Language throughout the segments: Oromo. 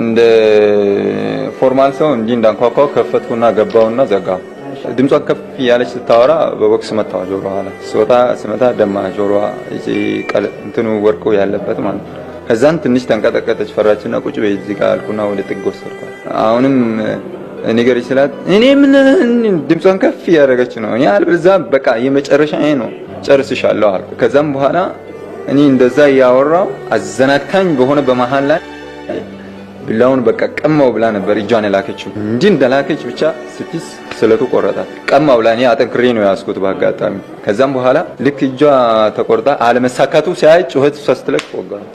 እንደ ፎርማል ሰው እንዲህ እንዳንኳኳው ከፈትኩና ገባውና ዘጋው። ድምጿን ከፍ እያለች ስታወራ በቦክስ መታዋ ጆሮዋ ላይ። ስወጣ ስመታ ደማ ጆሮዋ እንትኑ ወርቁ ያለበት ማለት ነው። ከዛን ትንሽ ተንቀጠቀጠች፣ ፈራችና ቁጭ በይ እዚህ ጋር አልኩና ወደ ጥግ ወሰድኳት። አሁንም ንገሪ ስላት እኔ ምን ድምጿን ከፍ እያደረገች ነው። እኔ አልበዛ በቃ የመጨረሻ ይሄ ነው ጨርስሻለሁ አልኩ። ከዛም በኋላ እኔ እንደዛ እያወራው አዘናግታኝ በሆነ በመሃል ላይ ቢላውን በቃ ቀማው ብላ ነበር እጇን የላከችው። እንዲህ እንደላከች ብቻ ስትስ ስለቱ ቆረጣት። ቀማው ብላ እኔ አጠንክሬ ነው ያዝኩት በአጋጣሚ። ከዛም በኋላ ልክ እጇ ተቆርጣ አለመሳካቱ ሲያይ ጩኸት እሷ ስትለቅ ወጋት።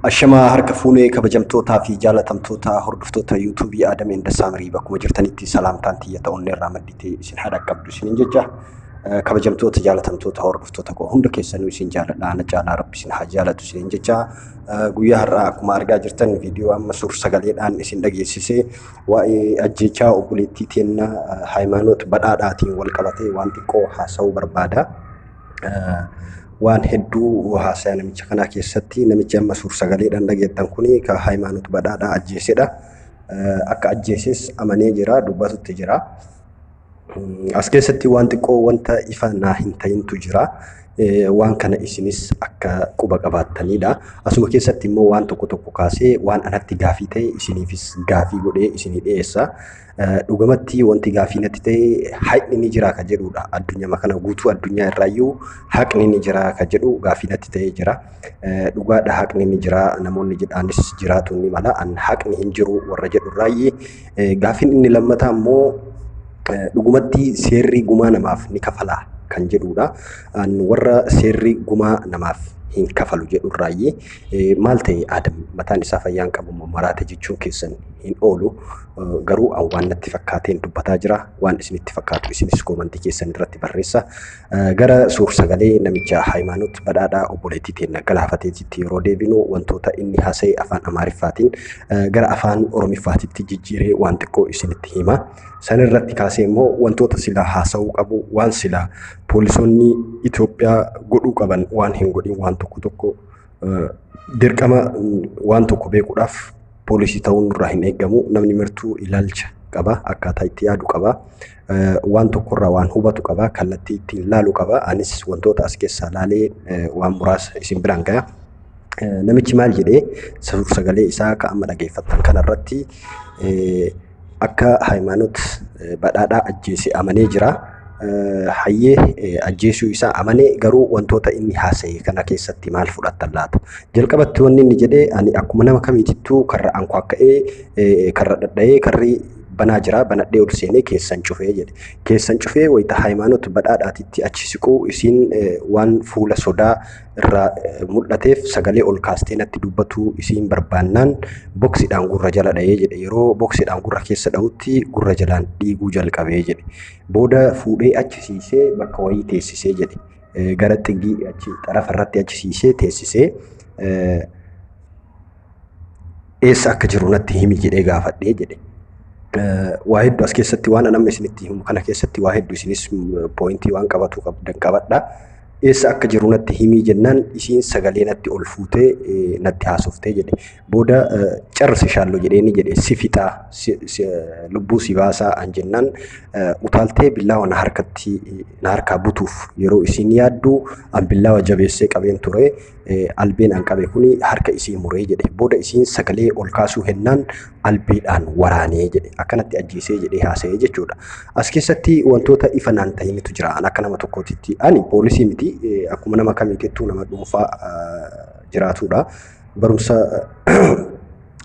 Ashamaa harka fuunee kabajamtootaa fi jaalatamtoota hordoftoota yuutuubii Adam and Saamrii bakkuma jirtanitti salaamtaan tiyya ta'uun irraa madditee isin haadha qabdu isiniin jecha kabajamtoota jaalatamtoota hordoftoota koo hunda keessanuu isin jaaladha ana caalaa rabbi isin haa jaalatu isiniin jecha guyyaa har'aa akkuma argaa jirtan viidiyoo amma suur sagaleedhaan isin dhageessisee waa'ee ajjechaa obboleettii teennaa Hayimaanoot Badhaadhaatiin wal qabatee waan xiqqoo haasa'uu barbaada. Waan hedduu haasaya namicha kanaa keessatti namichi amma suur sagaleedhaan dhageettan kuni ka Hayimaanoot Badhaadhaa ajjeesedha. Akka ajjeeses amanee jira dubbatutti jira. As keessatti waan xiqqoo wanta ifa naa hin ta'intu jira. Waan kana isinis akka quba qabaattanidha. Asuma keessatti immoo waan tokko tokko kaasee waan anatti gaafii ta'e isiniifis gaafii godhee isinii dhiyeessa. Dhugamatti wanti gaafii natti ta'e haqni ni jira ka jedhudha. Addunyaa kana guutuu addunyaa irraayyuu haqni ni jira ka jedhu gaafii natti ta'ee jira. Dhugaadha haqni ni jira namoonni jedhanis jiraatu ni mala. An haqni hin jiru warra jedhu irraayyee gaafiin inni lammataa immoo dhugumatti seerri gumaa namaaf ni kafalaa kan jedhudha. An warra seerri gumaa namaaf hin kafalu jedhu irraayyee maal ta'e Adam mataan isaa fayyaan qabu maraate jechuun keessan hin oolu. Garuu an waan natti fakkaateen dubbataa jira. Waan isinitti fakkaatu isinis koomantii keessan irratti barreessa. Gara suur sagalee namicha Hayimaanoot Badhaadhaa obboleettii teenna galaafateetitti yeroo deebinu wantoota inni haasa'e afaan Amaariffaatiin gara afaan Oromiffaatitti jijjiiree waan xiqqoo isinitti hima. San irratti kaasee immoo wantoota silaa haasa'uu qabu waan silaa poolisoonni Itoophiyaa godhuu qaban waan hin godhin waan tokko tokko dirqama waan tokko beekuudhaaf poolisii ta'uun nurraa hin eeggamu. Namni martuu ilaalcha qaba, akkaataa itti yaadu qaba, waan tokkorraa waan hubatu qaba, kallattii ittiin laalu qaba. Anis wantoota as keessaa laalee waan muraasa isin biraan gaya. Namichi maal jedhee suur sagalee isaa ka amma dhageeffattan kanarratti akka Hayimaanoot Badhaadhaa ajjeese amanee jira. Hayyee ajjeesuu isaa amanee garuu wantoota inni haasa'e kana keessatti maal fudhattan laata? Jalqabatti wanni inni jedhee ani akkuma nama kamiitittuu karra ankwaakka'ee karra dhadha'ee karri banaa jira banadhee ol seenee keessan cufee jedhe. Keessan cufee wayita Hayimaanoot Badhaadhaatitti achi siquu isiin waan fuula sodaa irraa mul'ateef sagalee ol kaastee natti dubbatu isiin barbaannaan boksiidhaan gurra jala dha'ee jedhe. Yeroo boksiidhaan gurra keessa dha'utti gurra jalaan dhiiguu jalqabee jedhe. Booda fuudhee achi siisee bakka wayii teessisee jedhe. Gara xiggii achi xarafa irratti achi siisee teessisee eessa akka jiru natti himi jedhee gaafadhee jedhe. Waa hedduu as keessatti waan amma isinitti himu kana keessatti waa hedduu isinis poointii waan qabatu qabdan qabadha. Eessa akka jiru natti himii jennaan isiin sagalee natti ol fuutee natti haasoftee jedhe. Booda carrisi shaalloo jedheeni jedhe si fixaa lubbuu si baasaa an jennaan utaaltee billaawa na harkatti na harkaa butuuf yeroo isiin yaaddu an billaawa jabeessee qabeen ture albeen an qabe kuni harka isii muree jedhe. Booda isiin sagalee ol kaasuu hennaan albeedhaan waraanee jedhe. Akkanatti ajjeesee jedhee haasa'ee jechuudha. As keessatti wantoota ifa naan ta'initu jira. An akka nama tokkootitti ani poolisii miti akkuma nama kamiitittuu nama dhuunfaa jiraatudha. Barumsa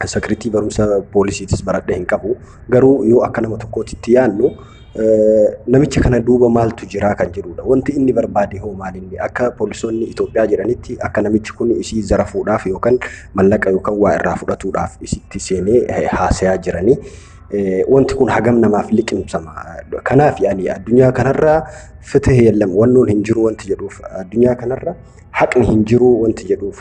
sakiritii barumsa poolisiitis baradhee hin qabu. Garuu yoo akka nama tokkootitti yaadnu namicha kana duuba maaltu jira kan jedhudha. Wanti inni barbaade hoo maal inni? Akka poolisoonni Itoophiyaa jedhanitti akka namichi kun isii zarafuudhaaf yookaan mallaqa yookaan waa irraa fudhatuudhaaf isitti seenee haasayaa jiranii. Wanti kun hagam namaaf liqimsama. Kanaaf ani addunyaa kanarra fitih yellam wannoon hin jiru wanti jedhuuf addunyaa kanarra haqni hin jiru wanti jedhuuf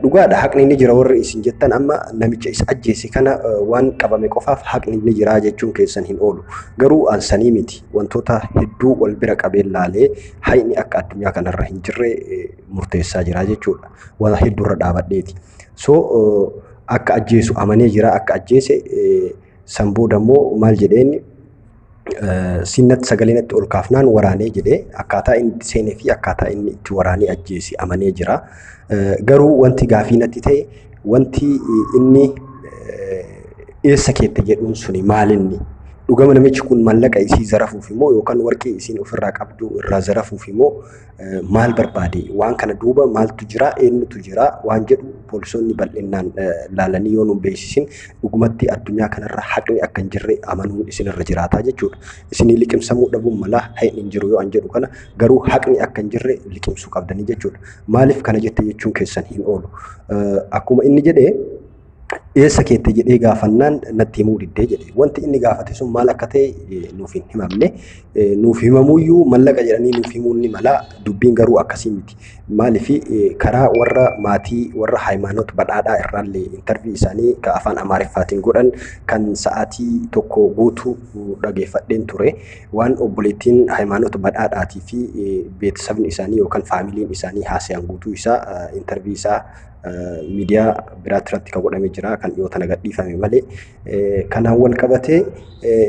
dhugaadha haqni ni jira warri isin jettan amma namicha isa ajjeese kana waan qabame qofaaf haqni ni jira jechuun keessan hin oolu. Garuu an sanii miti wantoota hedduu wal bira qabeen laalee haqni akka addunyaa kanarra hin jirre murteessaa jira jechuudha. Waan hedduurra dhaabadheeti. So Akka ajjeesu amanee jira, akka ajjeese. San booda immoo maal jedheen? Sinnatti sagalee natti ol kaafnaan waraanee jedhee, akkaataa inni itti seenee fi akkaataa inni itti waraanee ajjeese amanee jira. Garuu wanti gaafii natti ta'e, wanti inni eessa keette jedhuun suni maalinni? Dhugama namichi kun mallaqa isii zarafuuf immoo yookaan warqii isiin ofirraa qabdu irraa zarafuuf immoo maal barbaade? Waan kana duuba maaltu jira? Eenyutu jira? Waan jedhu poolisoonni bal'innaan laalanii yoo nu beeksisin, dhugumatti addunyaa kanarra haqni akka hin jirre amanuun isinirra jiraataa jechuudha. Isinii liqimsamuu dhabuun mala, haqni hin jiru yoo an jedhu kana, garuu haqni akka hin jirre liqimsuu qabdanii jechuudha. Maaliif kana jette jechuun keessan hin oolu. Akkuma inni jedhee, eessa keette jedhee gaafannaan natti himuu diddee jedhe. Wanti inni gaafate sun maal akka ta'e nuuf hin himamne. Nuuf himamuyyuu mallaqa jedhanii nuuf himuun ni mala. Dubbiin garuu akkasii miti. Maaliif, karaa warra maatii warra Hayimaanoot Badhaadhaa irraallee interview isaanii kan afaan Amaariffaatiin godhan kan sa'aatii 1 guutuu dhageeffadheen ture. Waan obboleettiin Hayimaanoot Badhaadhaatii fi beeksisni isaanii yookaan faamiliin isaanii haasayan guutuu isaa, interview isaa miidiyaa biraatti irratti kan godhamee jira, kan dhiyoo tana gadhiifame malee. Kanaan wal qabatee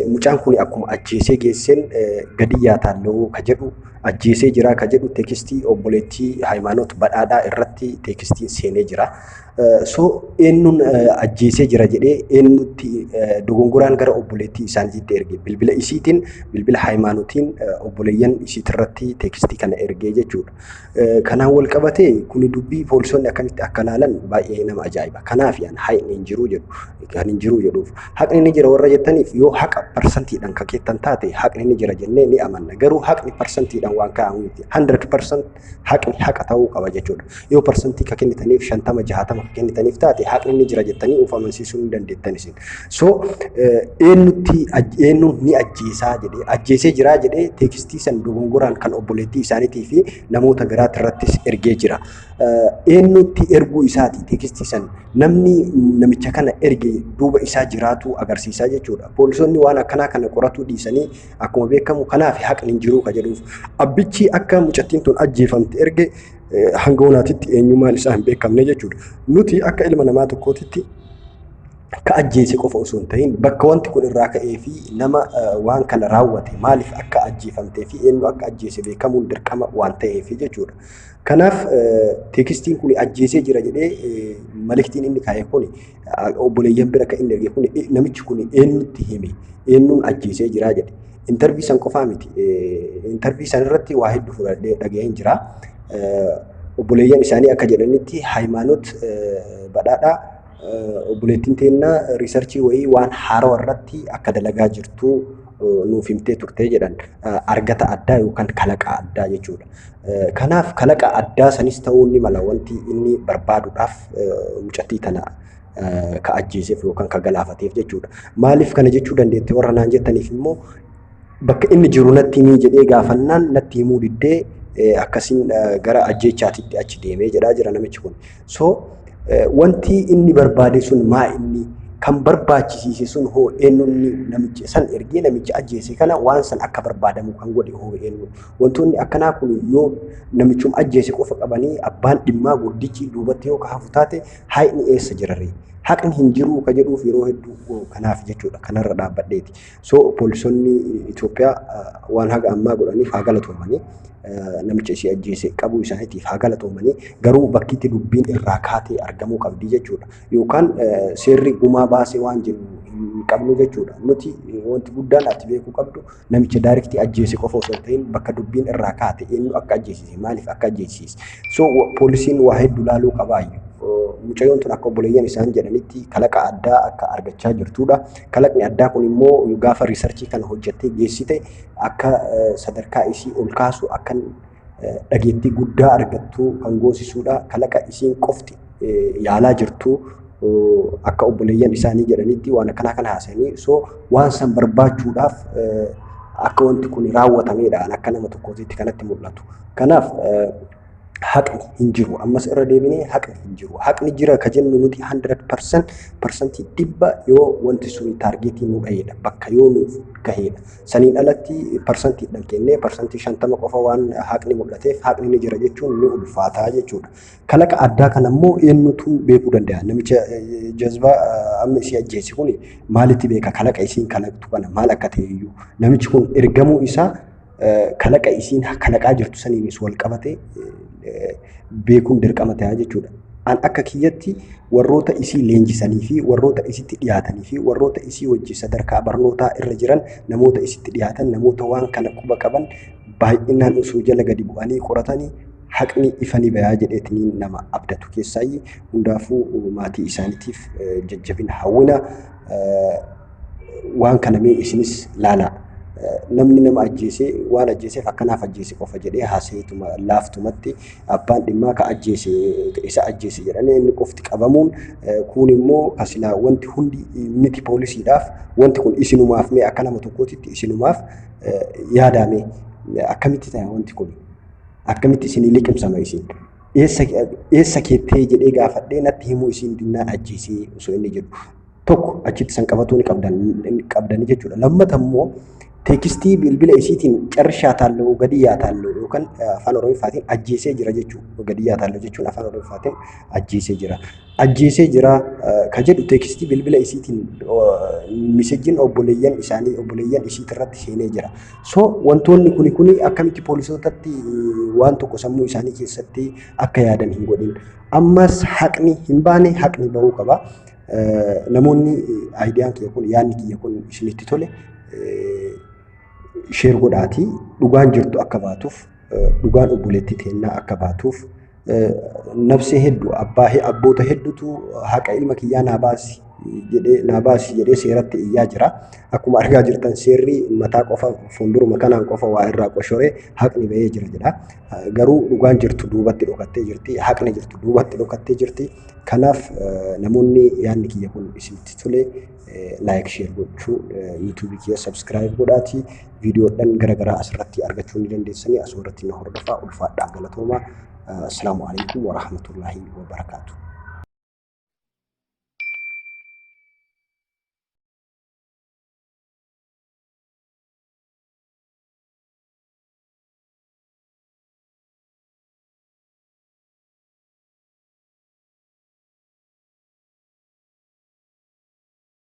mucaan kun akkuma ajjeesee geesseen gadi yaataalloo ka jedhu, ajjeesee jira ka jedhu text obboleettii Hayimaanoot Badhaadhaa irratti textiin seenee jira. So eenyuun ajjeesee jira jedhee eenyutti dogongoraan gara obboleettii isaaniitti erge? Bilbila isiitiin, bilbila Hayimaanootiin obboleeyyan isiitirratti text kana ergee jechuudha. Kanaan wal qabatee kuni dubbii poolisoonni akkamitti akka laalan baay'ee nama ajaa'iba. Kanaaf yaan haqni hin jiru jedhu kan hin jiru jedhuuf. Haqni ni jira warra jettaniif, yoo haqa parsantiidhaan kan keettan taate, haqni ni jira jennee ni amanna. Garuu haqni parsantiidhaan waan kaa'amu miti. 100% haqni haqa ta'uu qaba jechuudha. Yoo parsantii ka kennitaniif, 50, 60 ka kennitaniif taate, haqni ni jira jettanii of amansiisuu ni dandeettan isin. So eenyutti eenyuun ni ajjeesaa jedhee, ajjeesee jiraa jedhee text san dogongoraan kan obboleettii isaaniitii fi namoota biraati irrattis ergee jira. Eenyutti erguu isaati text san? Namni namicha kana erge duuba isaa jiraatu agarsiisaa jechuudha. Poolisoonni waan akkanaa kana qoratuu dhiisanii, akkuma beekamu, kanaaf haqni hin jiruu ka jedhuuf. Abbichi akka mucattiin tun ajjeefamte erge hanga hoonaatitti eenyummaan isaa hin beekamne jechuudha. Nuti akka ilma namaa tokkootitti ka ajjeese qofa osoo hin ta'in, bakka wanti kun irraa ka'ee fi nama waan kana raawwate, maaliif akka ajjeefamtee fi eenyu akka ajjeese beekamuun dirqama waan ta'eef jechuudha. Kanaaf textiin kun ajjeesee jira jedhee maliktiin inni kaa'e kun, obboleeyyan bira kan inni erge kun, namichi kun eenyutti hime? Eenyuun ajjeesee jira jedhe? Interview san qofaa miti. Interview san irratti waa hedduu fudhadhee dhaga'een jira. Obboleeyyan isaanii akka jedhanitti, Hayimaanoot Badhaadhaa obboleettiin teennaa research wayii waan haarawaa irratti akka dalagaa jirtu nuuf himtee turtee jedhan, argata addaa yookaan kalaqa addaa jechuudha. Kanaaf kalaqa addaa sanis ta'uu ni mala wanti inni barbaaduudhaaf mucattii tana ka ajjeeseef yookaan ka galaafateef jechuudha. Maaliif kana jechuu dandeette warra naan jettaniif immoo, bakka inni jiru natti himii jedhee gaafannaan natti himuu diddee, akkasiin gara ajjeechaatitti achi deemee jedhaa jira namichi kun. So wanti inni barbaade sun maa inni kan barbaachisiise sun hoo eenyuun? Namicha san ergee namicha ajjeese kana waan san akka barbaadamu kan godhe hoo eenyu? Wantoonni akkanaa kun yoo namichuma ajjeese qofa qabanii, abbaan dhimmaa guddichi duubatti yoo hafu taate, haqni eessa jiraree? Haqni hin jiruu ka jedhuuf yeroo hedduu kanaaf jechuudha. Kanarra dhaabbadheeti. So poolisoonni Itoophiyaa waan haga ammaa godhaniif haa galatoomanii. Namicha ishee ajjeese qabuu isaaniitiif haa galatoomanii. Garuu bakki itti dubbiin irraa kaatee argamuu qabdi jechuudha. Yookaan seerri gumaa baasee waan jennu hin qabnu jechuudha. Nuti wanti guddaan ati beekuu qabdu, namicha direct ajjeese qofa osoo hin ta'in, bakka dubbiin irraa kaate, eenyu akka ajjeesise, maaliif akka ajjeesise. So poolisiin waa hedduu laaluu qabaayyuu. Mucayyoon tun akka obboleeyyan isaan jedhanitti kalaqa addaa akka argachaa jirtudha. Kalaqni addaa kun immoo gaafa research kana hojjettee geessite akka sadarkaa isii ol kaasu, akka dhageettii guddaa argattu kan goosisuudha. Kalaqa isiin qofti yaalaa jirtu akka obboleeyyan isaanii jedhanitti waan akkanaa kana haasa'anii, so waan san barbaachuudhaaf akka wanti kun raawwatamedha akka nama tokkootitti kanatti mul'atu. Kanaaf Haqni hin jiru. Ammas irra deebinee haqni hin jiru. Haqni jira ka jennu nuti 100% 100% yoo wanti suni target nu gaheedha. Bakka yoo nuuf gaheedha. Saniin alatti parsantiidhaan kennee 50% qofa waan haqni mul'ateef haqni ni jira jechuun ni ulfaataa jechuudha. Kalaqa addaa kana immoo eenyutu beekuu danda'a? Namicha jazbaa amma isii ajjeese kuni maalitti beeka kalaqa isiin kalaqtu kana maal akka ta'e iyyuu? Namichi kun ergamuu isaa kalaqa isiin kalaqaa jirtu saniinis wal qabatee beekuun dirqama ta'a jechuudha. An akka kiyyatti warroota isii leenjisanii fi warroota isitti dhiyaatanii fi warroota isii wajji sadarkaa barnootaa irra jiran, namoota isitti dhiyaatan, namoota waan kana quba qaban baay'inaan osoo jala gadi bu'anii qoratanii haqni ifa ni bayaa jedheetiniin nama abdatu keessaayyi. Hundaafuu maatii isaaniitiif jajjabina hawwina. Waan kana mee isinis laalaa. Namni nama ajjeesee waan ajjeeseef akkanaaf ajjeese qofa jedhee haasayeetuma laaftumatti abbaan dhimmaa ka ajjeese isa ajjeese jedhanii inni qofti qabamuun kun immoo ka silaa wanti hundi miti poolisiidhaaf, wanti kun isinumaaf mee akka nama tokkootitti isinumaaf yaadame akkamitti ta'a, wanti kun akkamitti isinii liqimsama, isin eessa keettee jedhee gaafadhee natti himuu isiin dinnaan ajjeesee osoo inni jedhu tokko achitti san qabatuu ni qabdanii jechuudha. Lammata immoo text bilbila isiitiin carrishaa taalloo gadiyyaa taalloo yookaan afaan Oromoffaatiin ajjeesee jira jechuudha. Gadiyyaa taalloo jechuun afaan Oromoffaatiin ajjeesee jira. Ajjeesee jira ka jedhu text bilbila isiitiin messageiin obboleeyyan isaanii, obboleeyyan isiitirratti seenee jira. So wantoonni kuni kuni akkamitti poolisootatti waan tokko sammuu isaanii keessatti akka yaadan hin godhin. Ammas haqni hin baane, haqni bahuu qaba. Namoonni ideaan kiyya kun, yaadni kiyya kun isinitti tole, share godhaatii dhugaan jirtu akka baatuuf, dhugaan obboleettii teennaa akka baatuuf, nafsee hedduu, abbaa abboota hedduutu haqa ilma kiyyaa naa baasi jedhee, naa baasi jedhee seeratti iyyaa jira. Akkuma argaa jirtan seerri mataa qofa fuulduruma kanaan qofa waa irraa qoshoree haqni bahee jira jedha. Garuu dhugaan jirtu duubatti dhokattee jirti. Haqni jirtu duubatti dhokattee jirti. Kanaaf namoonni yaadni kiyya kun isinitti tole like, share gochuu, YouTubeii kiyya subscribe godhaatii viidiyoodhaan garaagaraa asirratti argachuu ni dandeessanii asirratti na hordofaa. Ulfaadhaa, galatoomaa. Assalaamu alaikum warahmatullaahi wabarakaatuh.